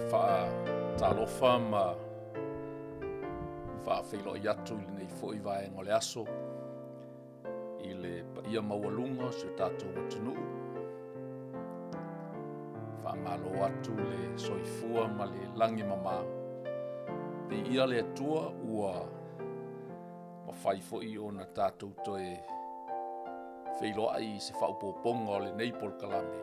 Faatalofa ma faafeiloai atu i lenei foi vaega o le aso i le paia maualuga o si o tatou atunuu. Faamalo atu le soifua ma le lagi e mama. Viia le Atua ua mafai foi ona tatou toe feiloai i se faaopoopoga o lenei polokalame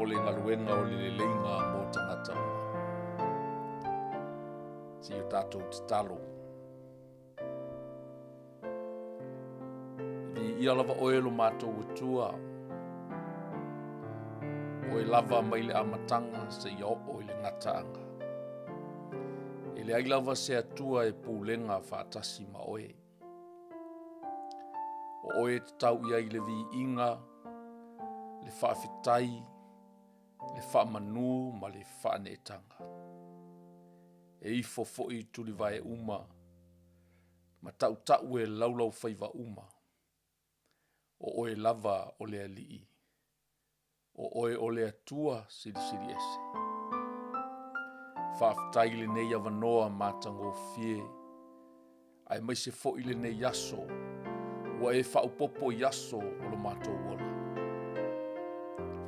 o le galuega o le leleiga mo tagata uma. Se i o tatou tatalo. Viia lava oe lo matou Atua, oe lava mai le amataga seia oo i le gataaga. E leai lava se Atua e pulega faatasi ma oe. O oe e tatau i ai le viiga, le faafetai, le faamanu ma le faaneetaga. E ifo foi i tulivae uma ma tautau e laulaufaiva uma, o oe lava o le Alii, o oe o le Atua Silisili Ese. Faafetai i lenei avanoa matagofie aemaise foi lenei aso ua e faaopopo i aso o lo matou ola.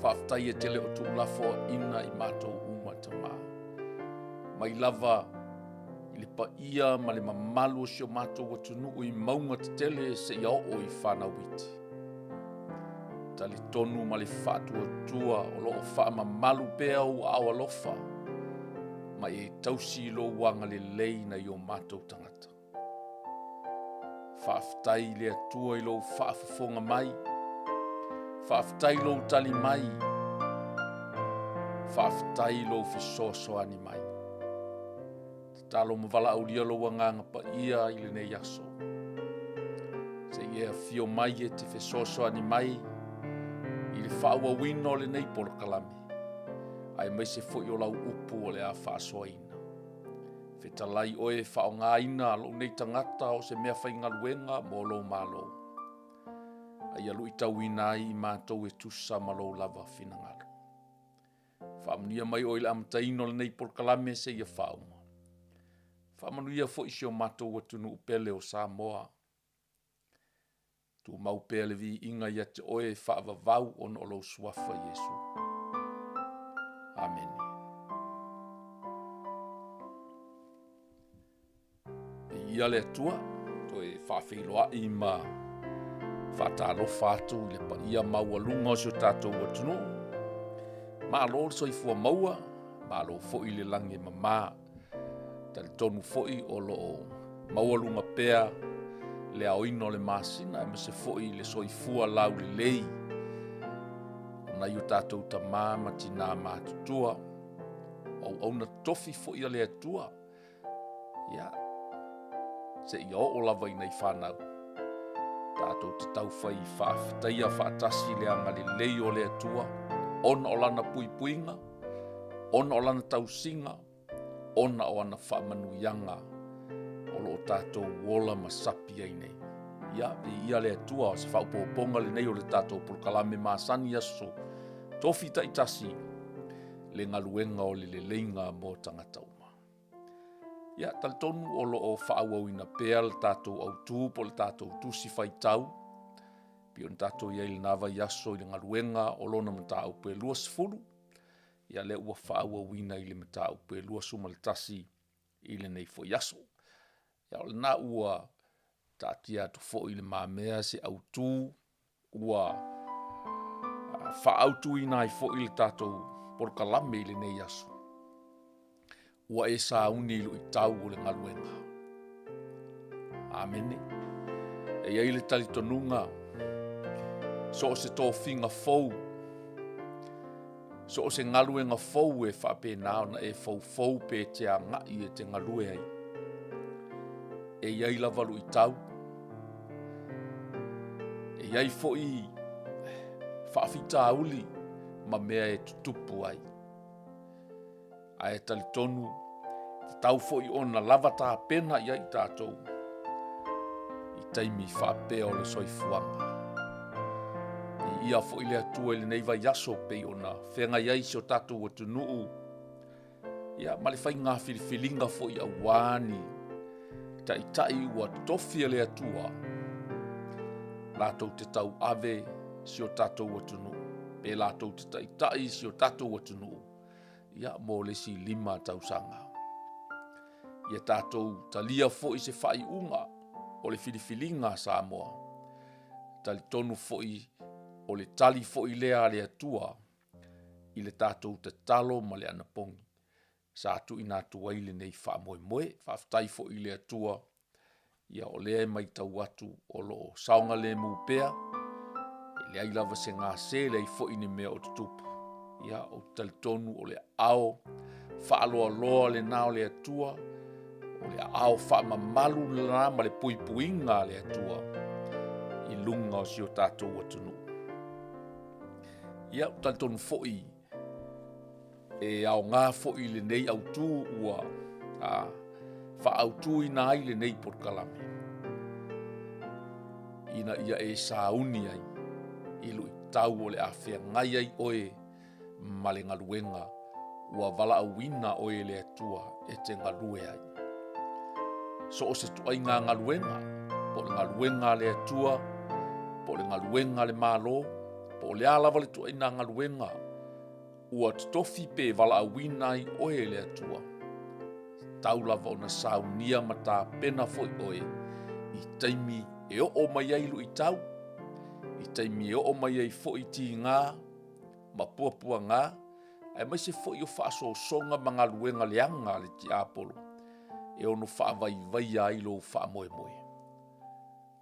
Faafetai e te le o tuulafoaiina i matou uma Tama, mai lava i le paia ma le mamalu o si o matou atunuu i mauga tetele seia oo i fanau iti. Talitonu ma le faatuatua o lo o faamamalu pea ou aao alofa ma e tausi lou agalelei nai o matou tagata. Faafetai i le Atua i lou faafofoga mai, faafetai i lou tali mai, faafetai i lou fesoasoani mai. Tatalo ma valaaulia lou agaga paia i lenei aso. Se i e afio mai e te fesoasoani mai i le faaauauina o lenei polokalame, aemaise foi o lau upu o le a faasoaina. Fetalai oe e faaaogaina lou nei tagata o se mea faigaluega mo lou Malo, a ia luitauina ai i matou e tusa ma lou lava finagalo. Faamanuia mai oe i le amataina o lenei polokalame seia faauma. Faamanuia foi si o matou atunuu pele o Samoa. Tumau pea le viiga ia te oe e faavavau ona o lou Suafa Iesu. Amene. Viia le Atua, toe faafeiloai ma faatalofa atu i le paia maualuga o si o tatou atunuu. Malo le soifua maua, malo foi le lagi e mama. Talitonu foi o lo o maualuga pea le aoina o le masina aemaise foi le soifua laulelei o nai o tatou tama ma tina matutua, o auauna totofi foi a le Atua, ia, seia oo lava i nai fanau, tatou te taufai faafetaia faatasi le agalelei o le Atua ona o lana puipuiga, ona o lana tausiga, ona o ana faamanuiaga o lo o tatou ola ma sapi ai nei. Ia, viia le Atua, o se faaopoopoga lenei o le tatou polokalame masani i aso tofi taitasi, le galuega o le leleiga mo tagata uma. Ia, talitonu o lo o faaauauina pea le tatou autu po o le tatou tusi faitau, pei ona tatou i ai i lena vaiaso i le galuega o lona mataupu e 20, ia lea ua faaauauina i le mataupu e 21 i lenei foi aso. Ia o lena ua taatia atu foi i le mamea se autu ua faaautuina ai foi le tatou polokalame i lenei aso. Ua e sauni i luitau o le galuega. Amene. E i ai le talitonuga, so o se tofiga fou, so o se galuega fou e faapena ona e foufou pe te agai e te galue ai, e i ai lava luitau, e i ai foi faafitauli ma mea e tutupu ai. Ae talitonu, tatau foi ona lava tapena i ai tatou i taimi faapea o le soifuaga. Viia foi le Atua i lenei vaiaso pei ona feagai ai si o tatou atunuu. Ia, ma le faiga filifiliga foi auā ni taitai ua tofi e le Atua latou te tauave si o tatou atunuu, pe latou te taitai si o tatou atunuu, ia, mo le isi 5 tausaga. Ia tatou talia foi se faaiuga o le filifiliga a Samoa, talitonu foi o le tali foi lea a le Atua i le tatou tatalo ma le anapogi sa tuuina atu ai lenei faamoemoe. Faafetai foi i le Atua, ia o lea e matau atu o lo o saogalemu pea, e leai lava se gase, leai foi ni mea o tutupu. Ia, ou te talitonu o le aao faaloaloa lena o le Atua, o le aao faamamalu lena ma le puipuiga a le Atua i luga o si o tatou atunuu. Ia, ou te talitonu foi e aoga foi lenei autu ua faaautuina ai lenei polokalame ina ia e sauni ai i luitau o le a feagai ai oe ma le galuega ua valaauina oe e le Atua e te galue ai. So o se ituaiga galuega, po o le galuega a le Atua, po o le galuega a le Malo, po o le a lava le ituaiga galuega ua totofi pe valaauina ai oe e le Atua, tau lava ona saunia ma tapena foi oe i taimi e oo mai ai luitau, i taimi e oo mai ai foi tiga ma puapuaga, aemaise foi o faasosoga ma galuega leaga a le tiapolo e ono faavaivaia ai lou faamoemoe.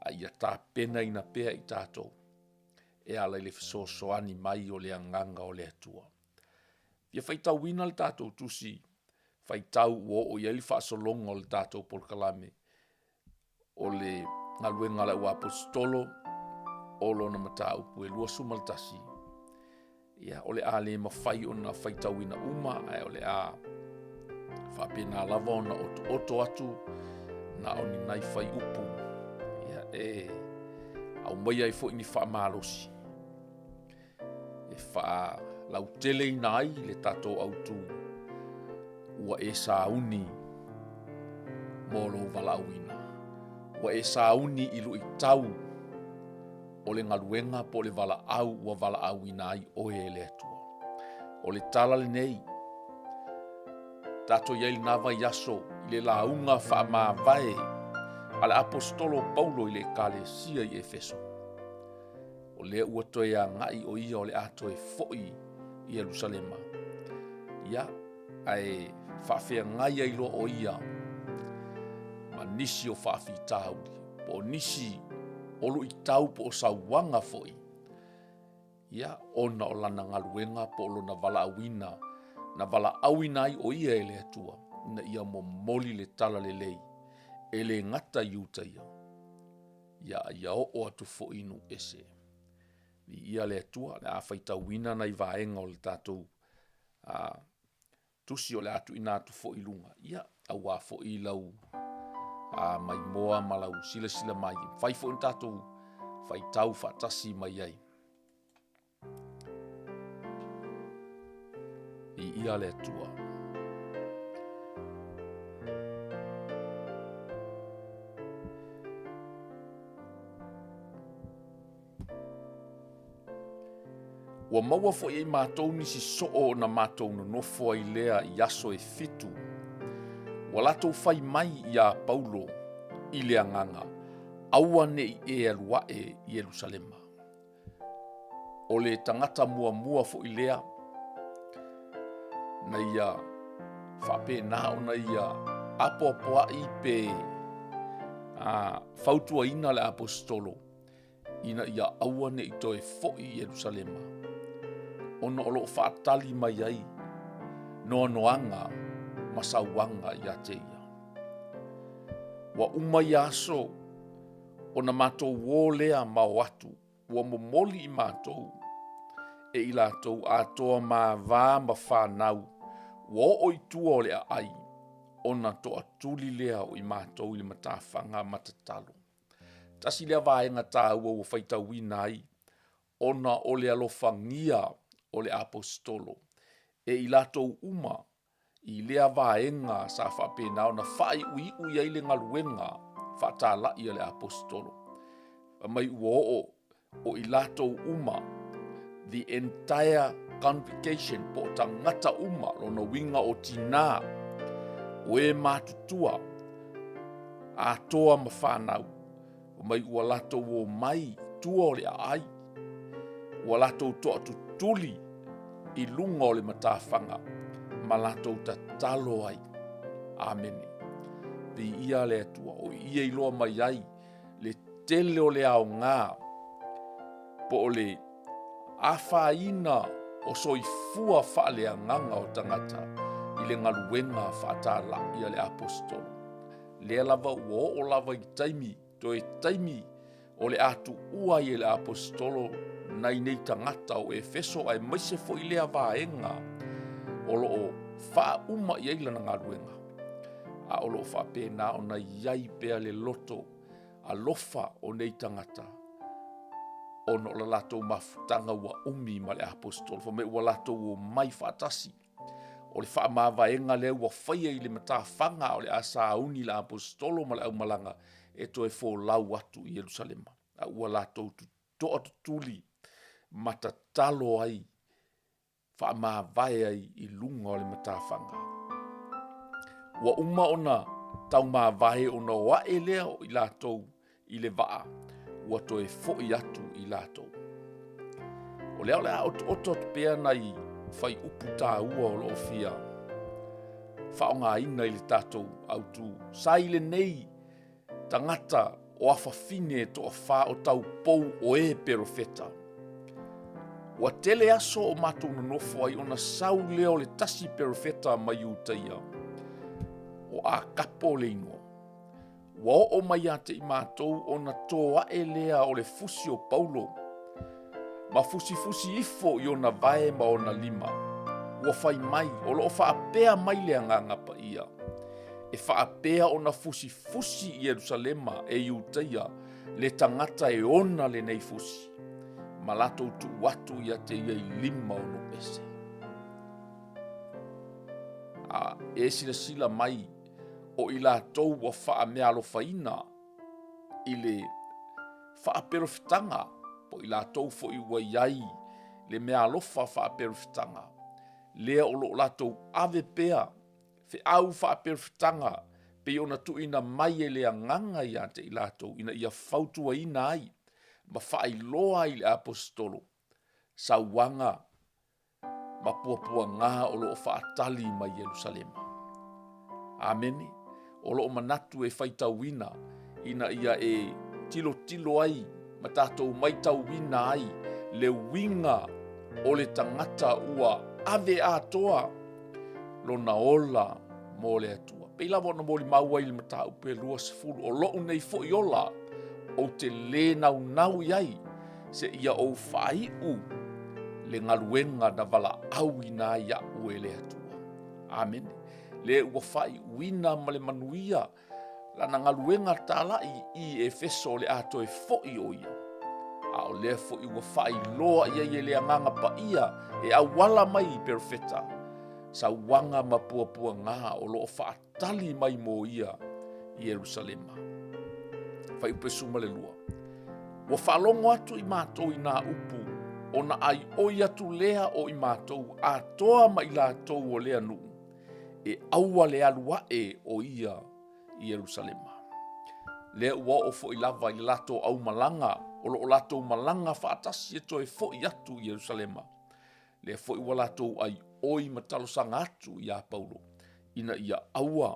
A ia tapenaina pea i tatou e ala i le fesoasoani mai o le agaga o le Atua. Ia faitauina le tatou tusi faitau ua oo i ai le faasologa o le tatou polokalame o le galuega a le auaposeitolo o lona mataupu e 21. Ia, o le a le mafai ona faitauina uma, ae o le a faapena lava ona otooto atu na o ni nai fuaiupu, ia, e aumaia ai foi ni faamalosi e faalauteleina ai le tatou autu ua e sauni mo lou valaauina, ua e sauni i luitau o le galuega po o le valaau ua valaauina ai oe e le Atua. O le tala lenei, tatou i ai lena vaiaso i le lauga faamavae a le aposetolo o Paulo i le ekalesia i Efeso. O lea ua toe agai o ia o le a toe foi i Ierusalema. Ia, ae faafeagai ai loa o ia ma nisi o faafitauli, po o nisi o luitau po o sauaga foi, ia, ona o lana galuega po o lona valaauina, na valaauina ai o ia e le Atua, ina ia momoli le tala lelei, e le gata i uta ia, ia, ia oo atu foi i nuu ese. Viia le Atua, o le a faitauina nai vaega o le tatou tusi o le a tuuina atu foi i luga, ia, auā foi lau maimoa ma lau silasila mai, e mafai foi ona tatou faitau faatasi mai ai. Viia le Atua. Ua maua foi e i matou nisi soo ona matou nonofo ai lea i aso e 7. Ua latou fai mai iā Paulo i le agaga, aua ne i e alu ae i Ierusalema. O le tagata muamua foi lea na ia faapena ona ia apoapoai pe fautuaina le aposetolo ina ia aua ne i toe foi i Ierusalema, ona o lo o faatali mai ai noanoaga ma sauaga ia te ia. Ua uma ia aso ona matou o lea ma o atu, ua momoli i matou e i latou atoa mava ma fanau, ua oo i tua o le aai, ona toatuli lea o i matou i le matafaga ma tatalo. Tasi lea vaega taua ua faitauina ai, ona o le alofagia o le aposetolo e i latou uma. i lea vaega sa faapena ona faaiuiu i ai le galuega faatala'i a le Aposetolo. Fai mai ua oo o i latou uma, the entire congregation, po o tagata uma, lona uiga o tinā, o e matutua, atoa ma fanau, mai ua latou omai i tua o le aai, ua latou toatutuli i luga o le matafaga ma latou tatalo ai. Amene. Viia le Atua, o i e iloa mai ai le tele o le aoga po o le afaina o soifua faaleagaga o tagata i le galuega faatala'i a le Aposetolo. Lea lava ua oo lava i taimi, toe taimi o le a tuua ai e le Aposetolo nai nei tagata o Efeso aemaise foi lea vaega o lo o faauma i ai lana galuega, a o lo o faapena ona i ai pea le loto alofa o nei tagata ona o le latou mafutaga ua umi ma le Aposetolo. Fai mai ua latou omai faatasi. O le faamavaega lea ua faia i le matafaga o le a sauni le Aposetolo ma le aumalaga e toe folau atu i Ierusalema, a ua latou toatutuli ma tatalo ai, faamavae ai i luga o le matafaga. Ua uma ona taumavae ona o ae lea o i latou i le vaa, ua toe foi atu i latou. O lea o le a otooto atu pea nai fuaiupu taua o lo o fia faaaogaina i le tatou autu. Sa i lenei tagata o afafine e toafa o taupou o e perofeta. Ua tele aso o matou nonofo ai ona sau lea o le tasi perofeta mai Iutaia, o Akapo le igoa. Ua oo mai ia te i matou ona toae lea o le fusi o Paulo, ma fusifusi ifo i ona vae ma ona lima. Ua fai mai, o lo o faapea mai le Agaga Paia, e faapea ona fusifusi i Ierusalema e Iutaia le tagata e ona lenei fusi, ma latou tuu atu ia te ia i lima o nuu ese. A e silasila mai o i latou ua faameaalofaina i le faaperofetaga, po i latou foi ua i ai le meaalofa faaperofetaga, lea o lo o latou ave pea feau faaperofetaga pei ona tuuina mai e le Agaga ia te i latou ina ia fautuaina ai ma faailoa ai i le Aposetolo sauaga ma puapuaga o lo o faatali mai Ierusalema. Amene. O lo o manatu e faitauina ina ia e tilotilo ai ma tatou maitauina ai le uiga o le tagata ua ave atoa lona ola mo le Atua. Pei lava ona molimau ai i le mataupu e 20, o lou nei foi ola, ou te lē naunau i ai, seia ou faaiu le galuega na valaauina ai aʻu e le Atua. Amene. Le ua faaiuina ma le manuia lana galuega talai i Efeso o le a toe foi o ia. A o lea foi ua faailoa i ai e le Agaga Paia e auala mai i perofeta, sauaga ma puapuaga o lo o faatali mai mo ia i Ierusalema. Fuaiupu 12. Ua faalogo atu i matou i nā upu, ona aioi atu lea o i matou atoa ma i latou o lea nuu, e aua le alu aʻe o ia i Ierusalema. Lea ua oo foi lava i le latou aumalaga, o lo o latou malaga faatasi e toe foi atu i Ierusalema. Lea foi ua latou aioi ma talosaga atu iā Paulo, ina ia aua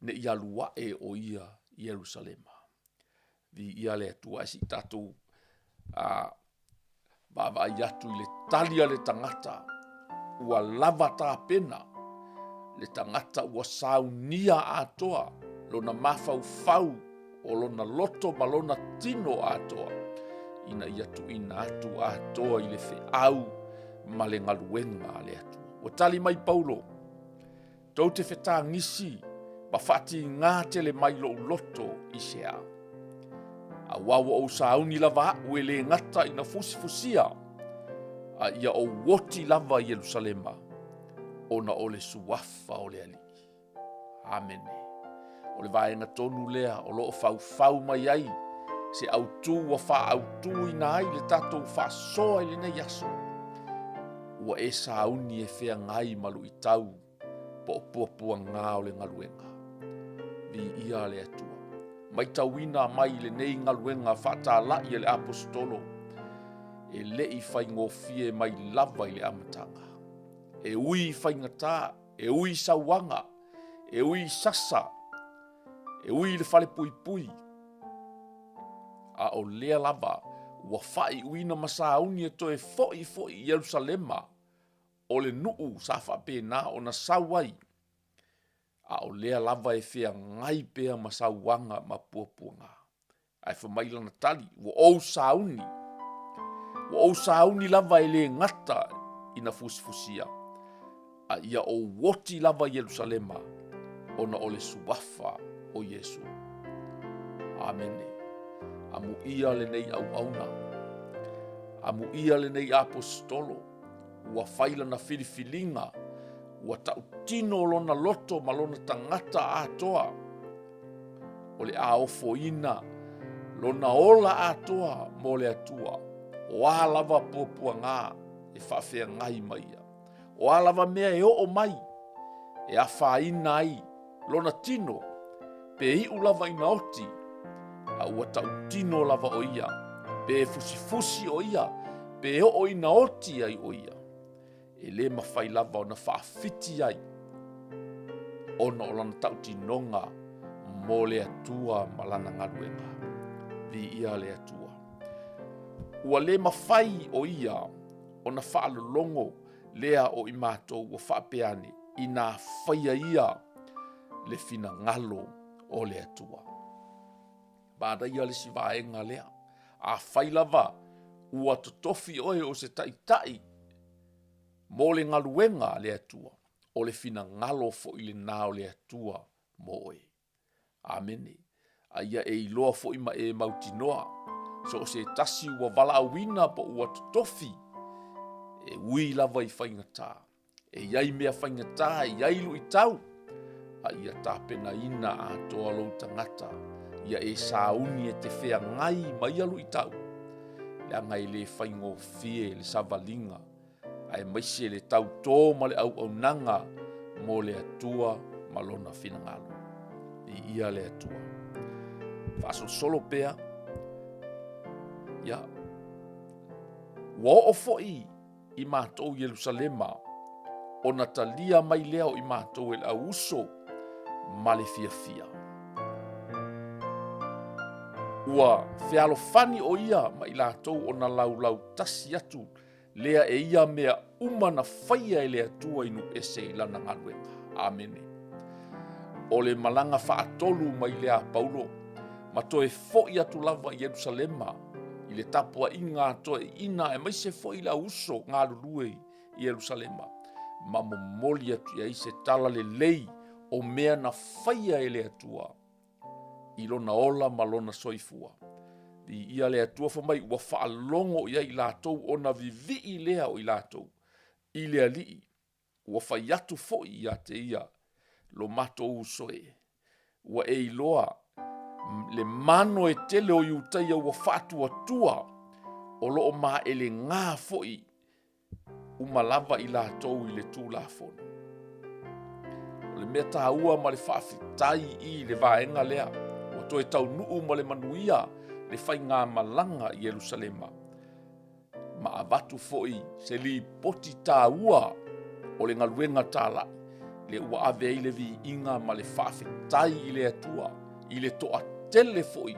ne i alu aʻe o ia i Ierusalema. Viia le Atua, ae se i tatou vaavaai atu i le tali a le tagata ua lava tapena, le tagata ua saunia atoa lona mafaufau o lona loto ma lona tino atoa, ina ia tuuina atu atoa i le feau ma le galuega a le Atua. Ua tali mai Paulo, Tou te fetagisi ma faatigā tele mai lou loto i se a? Auā ua ou sauni lava aʻu e lē gata ina fusifusia, a ia ou oti lava i Ierusalema. ona o le suafa o le Alii. Amene. O le vaega tonu lea o lo o faufau mai ai se autu ua faaautuina ai le tatou faasoa i lenei aso. Ua e sauni e feagai ma luitau po o puapuaga o le galuega. Viia le Atua. Maitauina mai i lenei galuega faatalai a le Aposetolo, e le i faigofie mai lava i le amataga. E ui i faigata, e ui i sauaga, e ui i sasa, e ui i le falepuipui, a o lea lava ua faaiuina ma sauni e toe foi foi i Ierusalema, o le nuu sa faapena ona sau ai, a o lea lava e feagai pea ma sauaga ma puapuaga. Ae fai mai lana tali, ua ou sauni, ua ou sauni lava e le gata ina fusifusia, a ia ou oti lava i Ierusalema ona o le suafa o Iesu. Amene. Amuia lenei auauna, amuia lenei aposetolo, ua fai lana filifiliga, ua tautino lona loto ma lona tagata atoa, o le a ofoina lona ola atoa mo le Atua, o a lava puapuaga e faafeagai ma ia, o a lava mea e oo mai e afaina ai lona tino, pe iu lava ina oti, a ua tautino lava o ia, pe fusifusi o ia, pe oo ina oti ai o ia, e le mafai lava ona faafiti ai ona o lana tautinoga mo le Atua ma lana galuega. Viia le Atua. Ua le mafai o ia ona faalologo lea o i matou ua faapea ane, inā faia ia le finagalo o le Atua. Manaia le isi vaega lea. Afai lava ua totofi oe o se taitai mo le galuega a le Atua, o le finagalo foi lena o le Atua mo oe. Amene. A ia e iloa foi ma e mautinoa, so o se tasi ua valaauina po ua totofi, e ui lava i faigata. E i ai mea faigata, e i ai luitau, a ia tapenaina atoa lou tagata, ia e sauni e te feagai ma ia luitau, leaga e le faigofie le savaliga, aemaise le tautō ma le auaunaga mo le Atua ma Lona finagalo. Viia le Atua. Faasolosolo pea, ia, ua oo foi i matou i Ierusalema, ona talia mai lea o i matou e le au uso ma le fiafia. Ua fealofani o ia ma i latou ona laulau tasi atu lea e ia mea uma na faia e le Atua i nuu ese i lana galuega. Amene. O le malaga faatolu mai lea a Paulo, ma toe foi atu lava i Ierusalema i le tapuaiga a toeaiina aemaise foi le au uso galulue i Ierusalema, ma momoli atu i ai se tala lelei o mea na faia e le Atua i lona ola ma lona soifua. Viia le Atua fai mai ua faalogo i ai i latou ona vivii lea o i latou i le Alii. Ua fai atu foi ia te ia lo matou uso e, ua e iloa le mano e tele o Iutaia ua faatuatua, o lo o maelegā foi uma lava i latou i le Tulafono. O le mea taua ma le faafetai i le vaega lea, ua toe taunuu ma le manuia le faigamalaga i Ierusalema, ma avatu foi se lipoti taua o le galuega talai, lea ua ave ai le viiga ma le faafetai i le Atua i le toatele foi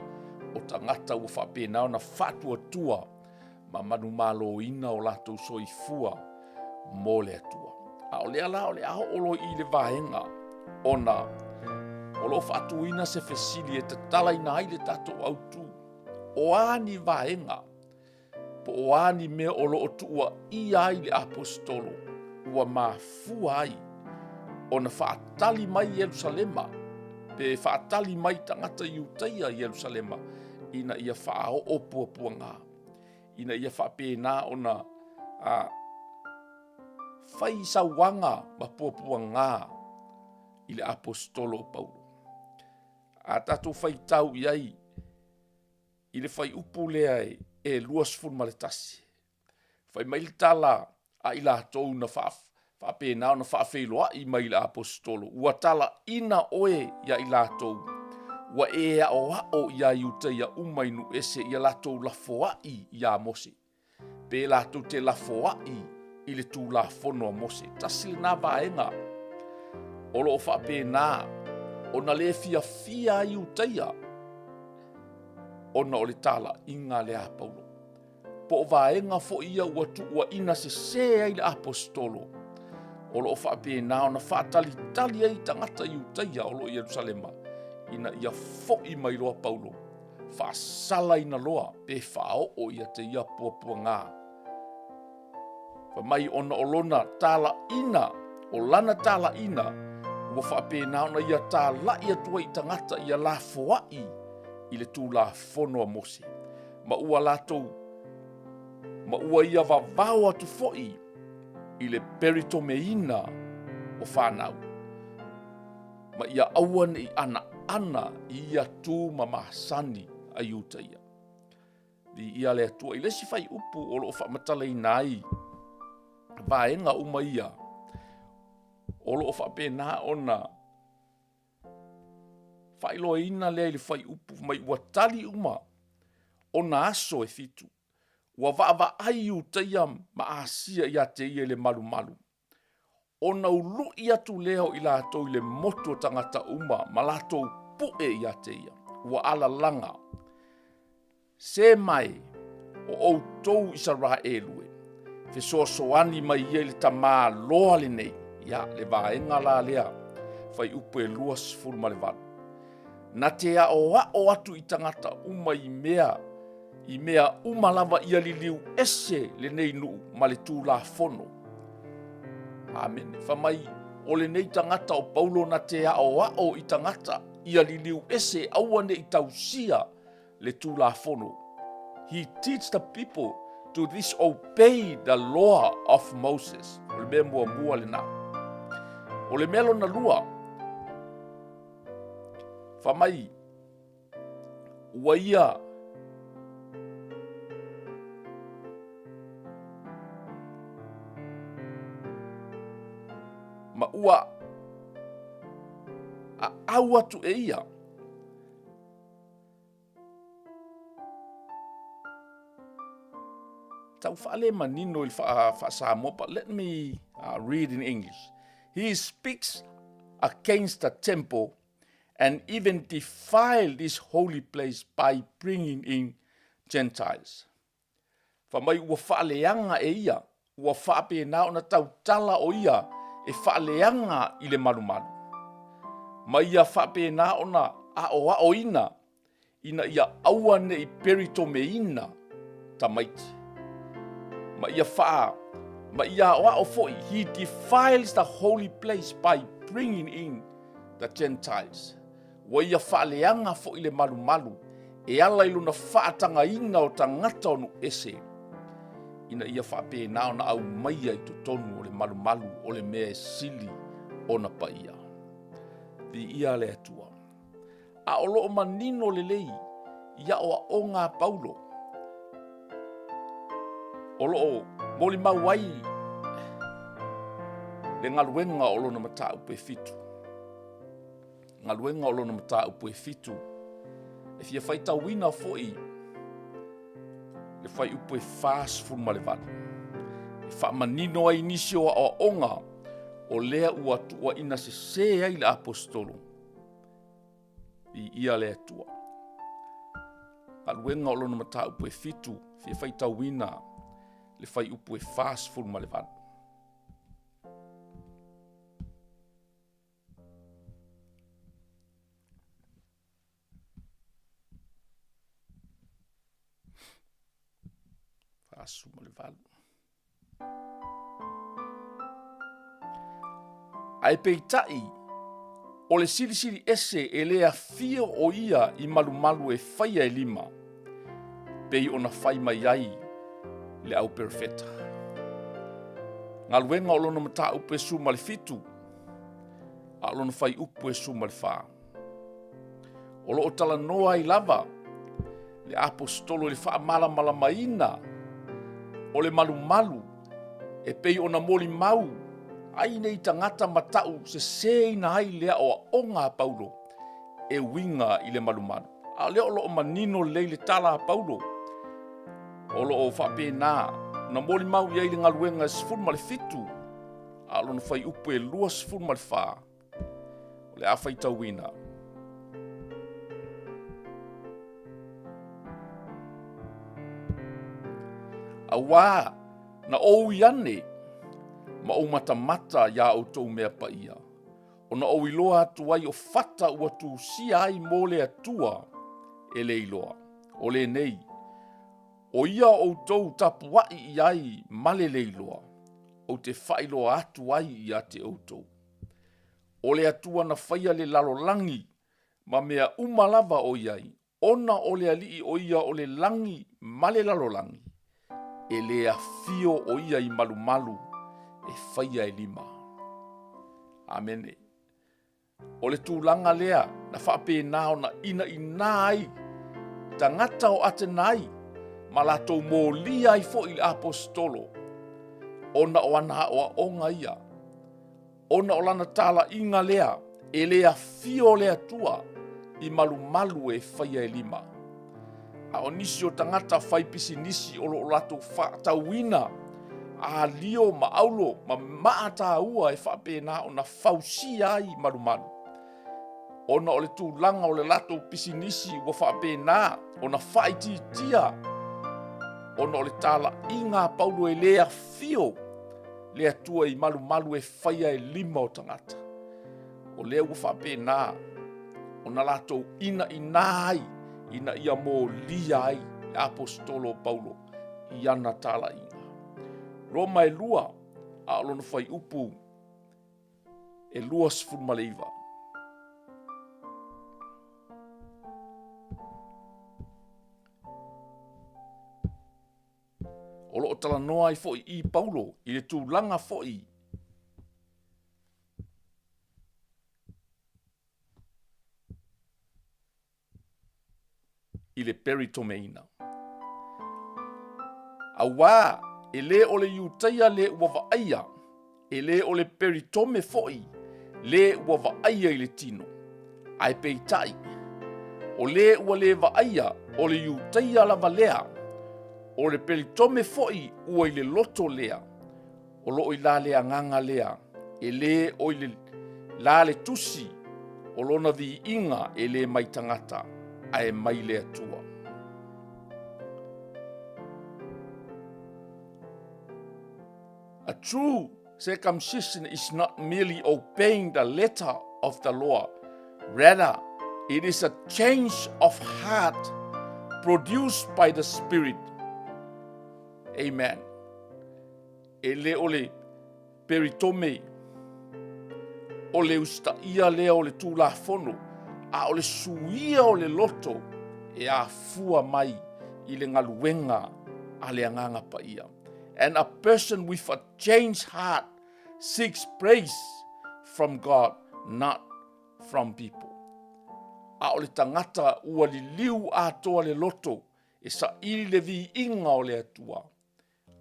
o tagata ua faapena ona faatuatua ma manumaloina o latou soifua mo le Atua. A o lea la o le a oo loa i le vaega ona o lo o faatuina se fesili e tatalaina ai le tatou autu, o a ni vaega po o a ni mea o lo o tuuaia ai le aposetolo ua mafua ai ona faatali mai Ierusalema pe faatali mai tagata Iutaia i Ierusalema ina ia faaoo puapuaga, ina ia faapena ona a, fai sauaga ma puapuaga i le Aposetolo o Paulo. A tatou faitau i ai i le fuaiupu lea e 21, fai mai le tala a i latou na faapena ona faafeiloai mai i le Aposetolo, ua talaina oe ia i latou, ua e aoao iā Iutaia uma i nuu ese ia latou lafoai iā Mose, pe latou te lafoai i le Tulafono a Mose. Tasi lena vaega o lo o faapena ona le fiafia ai Iutaia ona o le talaiga lea a Paulo. Po o vaega foi ia ua tuuaina sese ai le Aposetolo, o lo o faapena ona faatalitali ai tagata Iutaia o lo o Ierusalema ina ia foi mai loa Paulo, faasalaina loa pe faaoo ia te ia puapuaga. Fai mai ona o lona talaina, o lana talaina, ua faapena ona ia talai atu ai i tagata ia lafoai i le Tulafono a Mose, ma ua latou, ma ua ia vavao atu foi i le peritomeina o fanau, ma ia aua ne i anaana i ia tu ma masani a Iutaia. Viia le Atua. I le isi fuaiupu o lo o faamatalaina ai vaega uma ia, o lo o faapena ona faailoaina lea i le fuaiupu mai ua tali uma ona aso e fitu, ua vaavaai Iutaia ma Asia ia te ia i le malumalu, ona uluʻi atu lea o i latou i le motu o tagata uma ma latou puʻe ia te ia, ua alalaga. Se mai, o ʻoutou Isaraelu e, fesoasoani mai ia i le tamāloa lenei. Ia, le vaega la lea, fuaiupu e 28. Na te aʻoaʻo atu i tagata uma i mea i mea uma lava ia liliu ese lenei nuu ma le Tulafono. Amene. Fai mai, o lenei tagata o Paulo na te aʻoaʻo i tagata ia liliu ese aua ne i tausia le Tulafono. He teach the people to disobey the law of Moses. O le mea muamua lena. O le mea lona lua, fai mai, ua ia ma ua aau atu e ia tau faalemanino i le faa-Samoa, but let me read in English. He speaks against the temple and even defile this holy place by bringing in Gentiles. Fai mai ua faaleaga e ia, ua faapena ona tautala o ia e faaleaga i le malumalu. Ma ia faapena ona aoaoina ina ia aua ne i peritomeina tamaiti. Ma ia faa, ma ia aoao foi, he defiles the holy place by bringing in the Gentiles. Ua ia faaleaga foi le malumalu e ala i lona faatagaina o tagata o nuu ese, ina ia faapena ona aumaia i totonu o le malumalu o le mea e sili ona paia. Viia le Atua. A o lo o manino lelei i aʻoaʻoga a Paulo, o lo o molimau ai le galuega o lona mataupu e fitu. Galuega o lona mataupu e fitu. E fia faitauina foi le fuaiupu e 48 e faamanino ai nisi o aoaoga o lea ua tuuaina sese ai le Aposetolo. Viia le Atua. Galuega o lona mataupu e fitu, fia faitauina le fuaiupu e 48. 48. Ae peitai, o le silisili ese e le afio o ia i malumalu e faia e lima, pei ona fai mai ai le au perofeta. Galuega o lona mataupu e 17, a o lona fuaiupu e 14. O lo o talanoa ai lava le aposetolo i le faamalamalamaina o le malumalu e pei ona molimau ai nei tagata ma tau seseina ai le aoaoga a Paulo e uiga i le malumalu. A o lea o lo o manino lelei le tala a Paulo o lo o faapena na molimau i ai le galuega e 17 a o lona fuaiupu e 24 o le a faitauina. Auā na ou ui ane ma ou matamata iā outou mea paia, ona ou iloa atu ai o fata ua tusia ai mo le Atua e le iloa. O lenei, o ia o outou tapuaʻi i ai ma le le iloa, ou te faailoa atu ai ia te outou. O le Atua na faia le lalolagi ma mea uma lava o i ai, ona o le Alii o ia o le lagi ma le lalolagi, e le afio o ia i malumalu e faia e lima. Amene. O le tulaga lea na faapena ona inaina ai tagata o Atenai ma latou molia ai foi i le aposetolo, ona o ana aoaoga ia, ona o lana talaiga lea e le afio le Atua i malumalu e faia e lima. A o nisi o tagata fai pisinisi o lo o latou faatauina alio ma aulo ma maa taua e faapena ona fausia ai malumalu, ona o le tulaga o le latou pisinisi ua faapena ona faaitiitia ona o le talaiga a Paulo e le afio le Atua i malumalu e faia e lima o tagata. O lea ua faapena ona latou inaina ai ina ia molia ai le aposetolo o Paulo i ana talaiga. Roma e 2, a o lona fuaiupu e 29. O lo o talanoa ai foi i Paulo i le tulaga foi i le peritomeina. Auā e lē o le Iutaia lē ua vaaia, e lē o le peritome foi lē ua vaaia i le tino, ae peitai, o lē ua lē vaaia o le Iutaia lava lea, o le peritome foi ua i le loto lea, O lo o i la le agaga lea, e lē o i le la le tusi o lona viiga e lē mai tagata, ae mai le Atua. A true circumcision is not merely obeying the letter of the law, rather it is a change of heart produced by the Spirit. Amen. E le o le peritome o le usitaia lea o le Tulafono, a o le suia o le loto e afua mai i le galuega a le Agaga Paia. And a person with a changed heart seeks praise from God, not from people. A o le tagata ua liliu atoa le loto e saili le viiga o le Atua,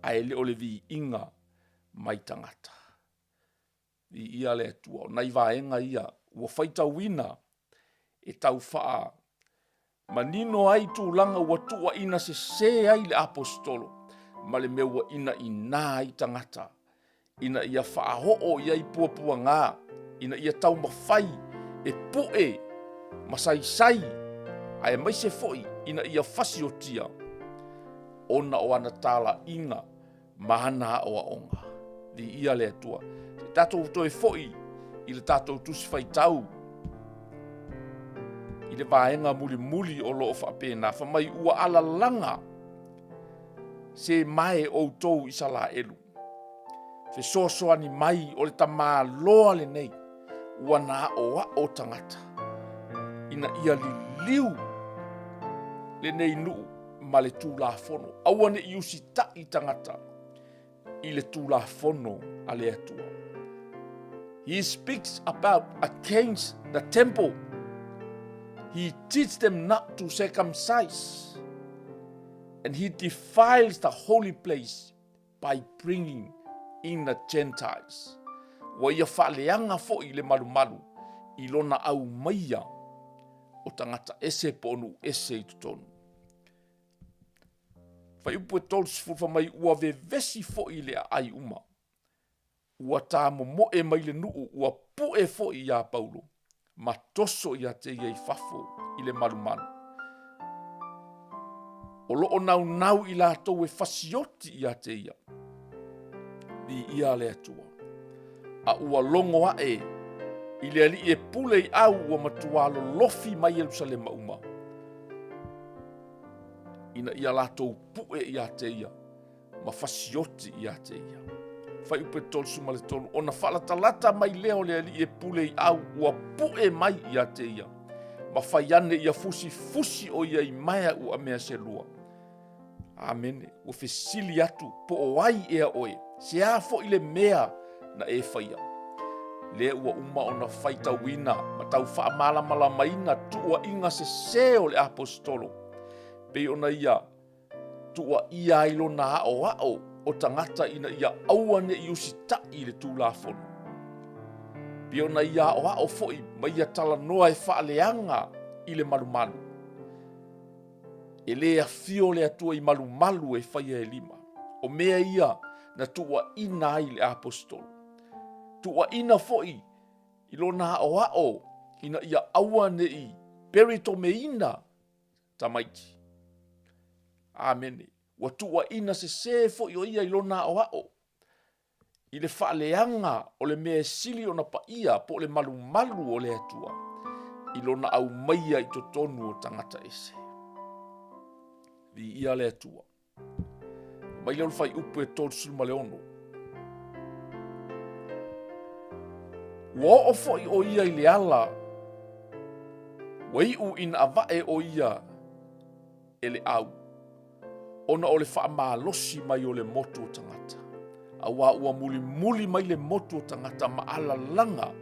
ae le o le viiga mai tagata. Viia le Atua. O nai vaega ia ua faitauina e tau faa manino ai tulaga ua tuuaina sese ai le aposetolo ma le mea ua inaina ai tagata ina ia faaoo i ai puapuaga, ina ia taumafai e puʻe ma saisai, aemaise foi ina ia fasiotia ona o ana talaiga ma ana aoaoga. Viia le Atua. Se i tatou toe foi i le tatou tusi faitau i le vaega mulimuli o lo o faapena, fai mai ua alalaga se mae outou Isalaelu. Fesoasoani mai o le tamaloa lenei ua na aʻoaʻo tagata ina ia liliu lenei nuu ma le Tulafono. Aua ne i usitaʻi tagata. i le Tulafono a le Atua. He speaks about against the temple. He teaches them not to circumcise. And he defiles the holy place by bringing in the Gentiles. Ua ia faaleaga foi le malumalu i lona aumaia o tagata ese po o nuu ese i totonu. Fuaiupu e 30 fai mai ua vevesi foi le aai uma. Ua tamomoe mai le nuu ua pu'e foi iā Paulo ma toso ia te ia i fafo i le malumalu. O lo o naunau i latou e fasioti ia te ia. Viia le Atua. A ua logo aʻe i le alii e pule i au ua matuā lolofi mai Ierusalema uma ina ia latou puʻe ia te ia ma fasioti ia te ia. Fuaiupu e 33, ona faalatalata mai lea o le alii e pule i au ua puʻe mai ia te ia, ma fai ane ia fusifusi o ia i maea ua mea se lua. Amene. Ua fesili atu po o ai ea oe, se a foi le mea na e faia. Lea ua uma ona faitauina ma tau faamalamalamaina tuuaiga sesē o le Aposetolo, pei ona ia tuuaia ai lona aoao o tagata ina ia aua ne i usitaʻi i le Tulafono. Pei ona ia aoao foi ma ia talanoa e faaleaga i le malumalu. E lē afio le Atua i malumalu e faia e lima. O mea ia na tuuaina ai le Aposetolo. Tuuaina foi i lona aoao ina ia aua ne i peritomeina tamaiti. Amene. Ua tuuaina sesē foi o ia i lona aoao i le faaleaga o le mea e sili ona paia po o le malumalu o le Atua i lona aumaia i totonu o tagata ese. Viia le Atua. Mai lea o le fuaiupu e 36. Ua oo foi o ia i le ala, ua iu ina avae o ia e le au, ona o le faamalosi mai o le motu o tagata, auā ua mulimuli mai le motu o tagata ma alalaga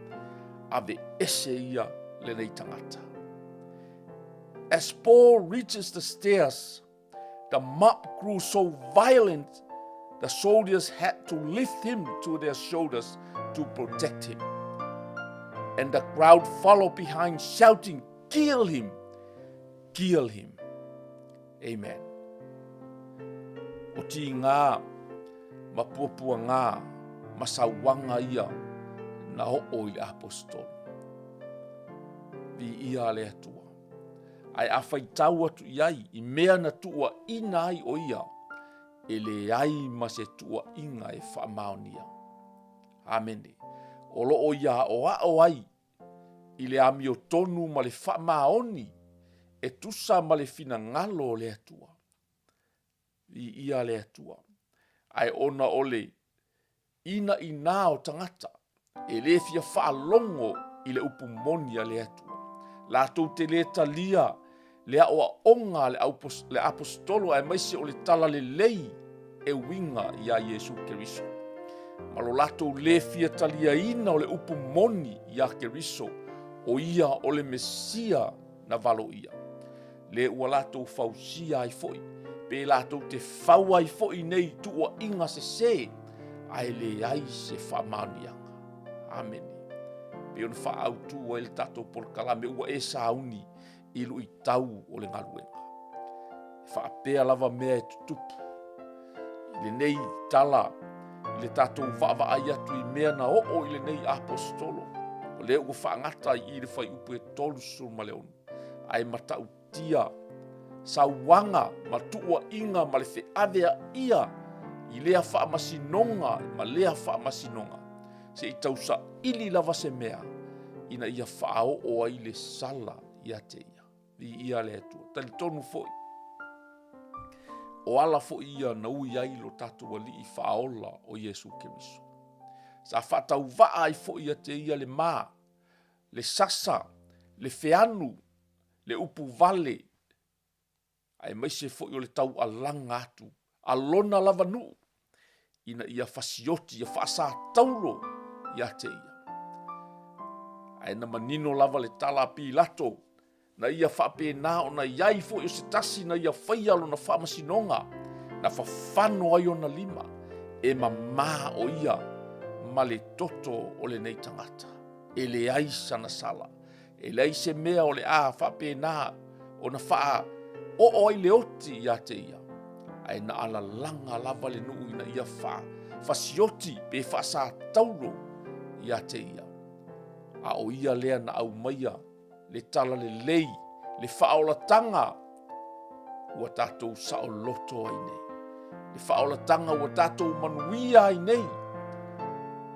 aveese ia lenei tagata. As Paul reaches the stairs, The mob grew so violent, the soldiers had to lift him to their shoulders to protect him. And the crowd followed behind, shouting, Kill him! Kill him! Amen. O tīngā ma puapuagā ma sauaga ia na oo i le Aposetolo. Viia le Atua. Ae a faitau atu i ai i mea na tuuaina ai o ia, e leai ma se tuuaiga e faamaonia. Amene. O lo o ia aoao ai i le amiotonu ma le faamaoni e tusa ma le finagalo o le Atua. Viia le Atua. Ae ona o le inaina o tagata, e le fia faalogo i le upu moni a le Atua. Latou te le talia le aoaoga a le Aposetolo aemaise o le talalelei e uiga iā Iesu Keriso. Ma lo latou le fia taliaina o le upu moni iā Keriso, o ia o le Mesia na valoia. Le ua latou fausia ai foi, pe latou te fau ai foi nei tuuaiga sesē, ae leai se faamaoniaga. Amene. Pei ona faaautu ai le tatou polokalame ua e sauni i luitau o le galuega. E faapea lava mea e tutupu i lenei tala i le tatou vaavaai atu i mea na oo i lenei aposetolo. O lea ua faagata i i le fuaiupu e 36, ae matautia sauaga ma tuuaiga ma le feaveaia i lea faamasinoga ma lea faamasinoga, se i tausaili lava se mea ina ia faaoo ai le sala ia te ia. Viia le Atua. Talitonu foi, o ala foi ia na ui ai lo tatou Alii faaola o Iesu Keriso. Sa faatauvaa ai foi ia te ia le ma, le sasa, le feanu, le upu vale, aemaise foi o le taualaga atu a lona lava nuu. ina ia fasioti, ia faasataulo ia te ia. Ae na manino lava le tala a Pilato, na ia faapena ona i ai foi o se tasi na ia faia lona faamasinoga, na fafano ai ona lima, e mamā o ia ma le toto o lenei tagata. E leai sana sala, e leai se mea o le a faapena ona faaoo ai le oti ia te ia, ae na alalaga lava le nuu ina ia fasioti pe faasataulo ia te ia. A o ia lea na aumaia le talalelei, le faaolataga ua tatou saoloto ai nei, le faaolataga ua tatou manuia ai nei,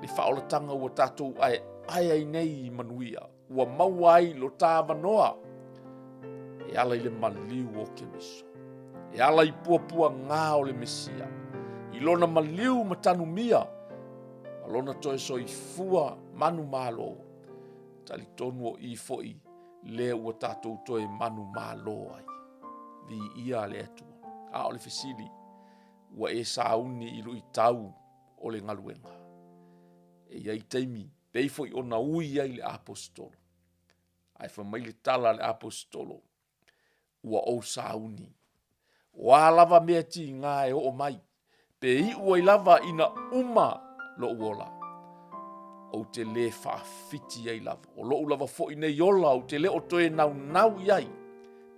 le faaolataga ua tatou aeae ai nei i manuia, ua maua ai lo ta avanoa e ala i le maliu o Keriso, e ala i puapuaga o le Mesia, i lona maliu ma tanumia, ma lona toe soifua manumalo. Talitonu o i foi lea ua tatou toe manumalo ai. Viia le Atua. A o le fesili, ua e sauni i luitau o le galuega? E i ai taimi, pei foi ona ui ai le aposetolo. Ae fai mai le tala a le aposetolo, ua ou sauni. O a lava mea tiga e oo mai, pe iu ai lava ina uma lou ola, ou te lē faafiti ai lava. O lou lava foi nei ola ou te le o toe naunau i ai,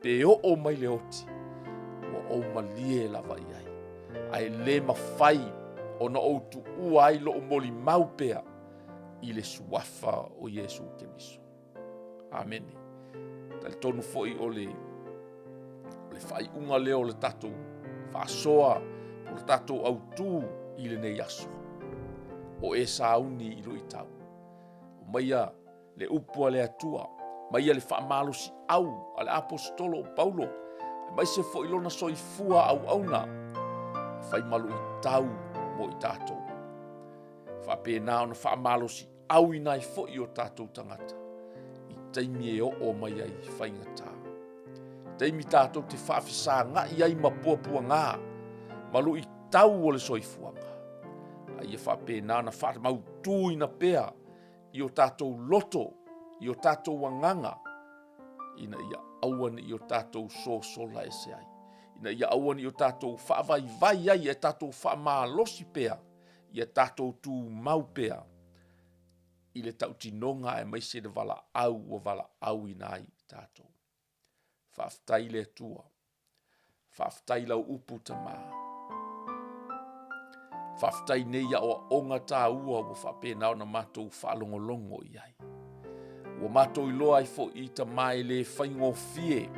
pe oo mai le oti, ua ou malie lava i ai. Ae le mafai ona ou tuua ai lou molimau pea i le suafa o Iesu Keriso. Amene. Talitonu foi o le, o le faaiuga lea o le tatou faasoa, o le tatou autū i lenei aso. O e sauni i luitau. Aumaia le upu a le Atua, aumaia le faamalosiau a le aposetolo o Paulo, aemaise foi lona soifua auauna, e fai ma luitau mo i tatou. Faapena ona faamalosi auina ai foi o tatou tagata i taimi e oo mai ai faigata. Taimi tatou te faafesagai ai ma puapuaga ma luitau o le soifuaga, a ia faapena ona faamautuina pea i o tatou loto, i o tatou agaga, ina ia aua ne i o tatou sosola ese ai, ina ia aua ne i o tatou faavaivai ai, ia tatou faamalosi pea ia tatou tumau pea i le tautinoga aemaise le valaau ua valaauina ai i tatou. Faafetai i le Atua. Faafetai i lau upu Tama. Faafetai nei aoaoga taua ua faapena ona matou faalogologo i ai. Ua matou iloa ai foi Tama e le faigofie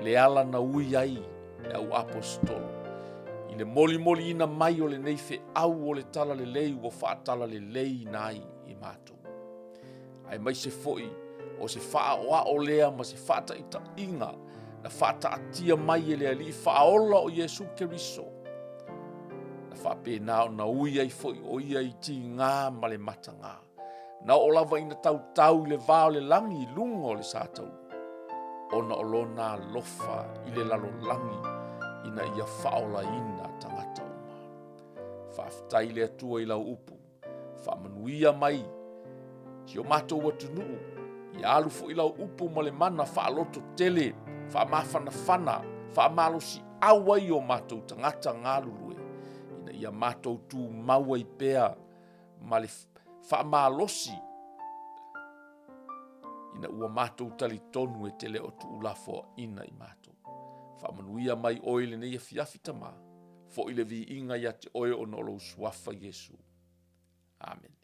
le ala na ui ai le au aposetolo i le molimoliina mai o lenei feau o le talalelei ua faatalaleleiina ai i matou. Aemaise foi o se faaoao lea ma se faataitaiga na faataatia mai e le Alii Faaola o Iesu Keriso, na faapena ona ui ai foi o ia i tiga ma le mataga. Na oo lava ina tautau i le va o le lagi i luga o le sataulu, ona o lona alofa i le lalolagi ina ia faaolaina tagata uma. Faafetai i le Atua i lau upu, faamanuia mai si o matou atunuu, ia alu foi lau upu ma le mana faaloto tele, faamafanafana, faamalosiau ai o matou tagata galulue, ina ia matou tumau ai pea ma le faamalosi ina ua matou talitonu e te le o tuulafoaina i matou. Faamanuia mai oe i lenei afiafi Tama, foi le viiga ia te oe ona o lou suafa Iesu. Amene.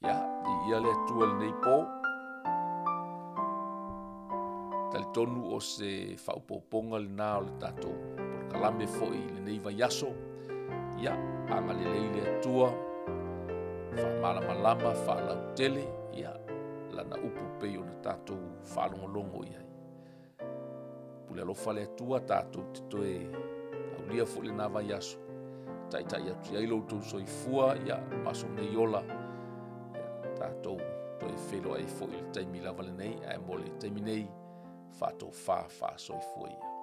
Ia, viia le Atua i lenei po. Talitonu o se faaopoopoga lena o le tatou polokalame foi i lenei vaiaso. Ia, agalelei le Atua, faamalamalama, faalautele, ia, lana upu pei ona tatou faalogologo i ai. Pule alofa le Atua tatou te toe aulia foi lena vaiaso. Taitai atu i ai lo outou soifua, ia maso nei ola, ia, tatou toe feiloai foi i le taimi lava lenei, ae mo le taimi nei, Faatofa faasoifua ia.